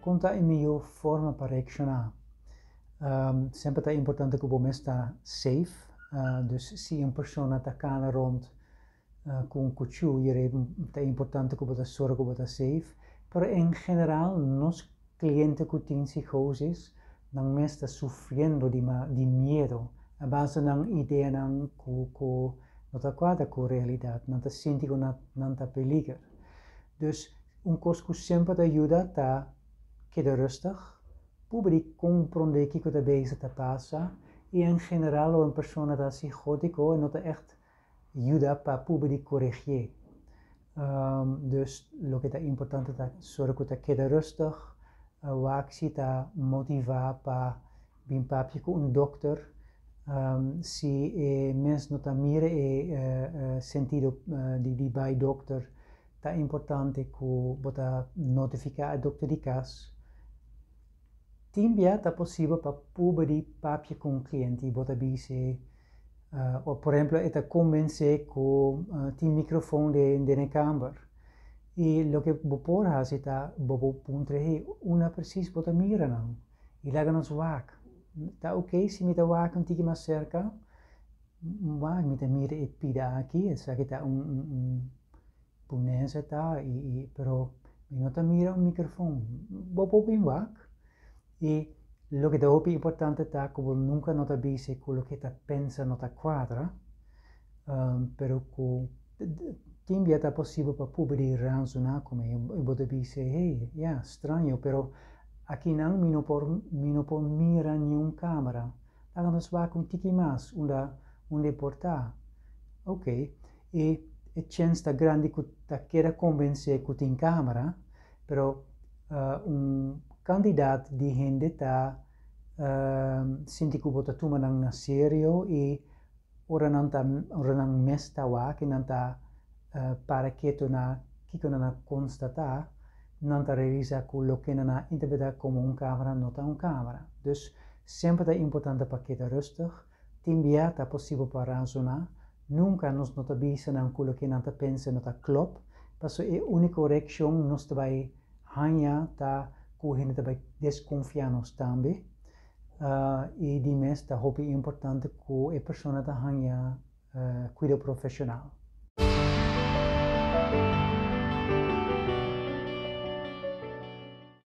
Kon ta e mihó forma pa reakshoná? Semper ta importante ku bo mes ta safe. Dus si un persona ta kana rònt ku un kuchú, ta importante ku bo ta sòru ku bo ta safe. Pero en general nos kliente ku tin psicosis nan mes ta sufriendo di di miedo a base nan ideanan ku ku no ta kuadra ku realidat. Nan ta sinti ku nan ta peliger. Dus un kos ku semper ta yuda ta keda rustig, purba di komprondé kiko ta bezig ta pasa i en general ora un persona ta psicótico e no ta ègt yuda pa purba di koregié. Dus loke ta importante ta sòru ku ta keda rustig, wak si ta motivá pa bin papia ku un dòkter si e mes no ta mira e sentido di bai dòkter. Ta importante ku bo ta notifiká e dòkter di kas. Tin bia ta posibel pa purba di papia ku un kliente i bo ta bis'é, òf por ehempel e ta konbensé ku tin mikrofon den e kamber. I loke bo por hasi ta bo por puntra, hey, unda presis bo ta mira nan? I laga nos wak. Ta oké si mi ta wak un tiki mas serka? Wak, mi ta mira e pida aki, esaki ta un punense ta, i pero mi no ta mira un microfoon. Bo por bin wak. I loke ta hopi importante ta ku bo nunka no ta bisa ku loke ta pensa no ta kuadra, pero ku tin bia ta posibel pa pubri di ransona ku mi. I bo ta bisa, hey, ya, straño, pero akinan mi no por mi no por mira niun kamera. Laga nos wak un tiki mas unda unda e por ta. Ok. I e chèns ta grandi ku ta keda konvensé ku tin kamera, pero un kantidat di hende ta sinti ku bo ta tuma nan na serio i ora nan ta ora nan mes ta wak i nan ta para ketu na kiko nan a konstatá, nan ta realisá ku loke nan a interpretá komo un kamera no ta un kamera. Dus semper ta importante pa keda rustig, tin bia ta posibel pa rasoná, nunka nos no ta bisa nan ku loke nan ta pensa no ta klòp, pasobra e úniko reakshon nos ta bai haña ta ku hende ta bai deskonfiá nos tambe. I di mes ta hopi importante ku e persona ta haña kuido profeshonal.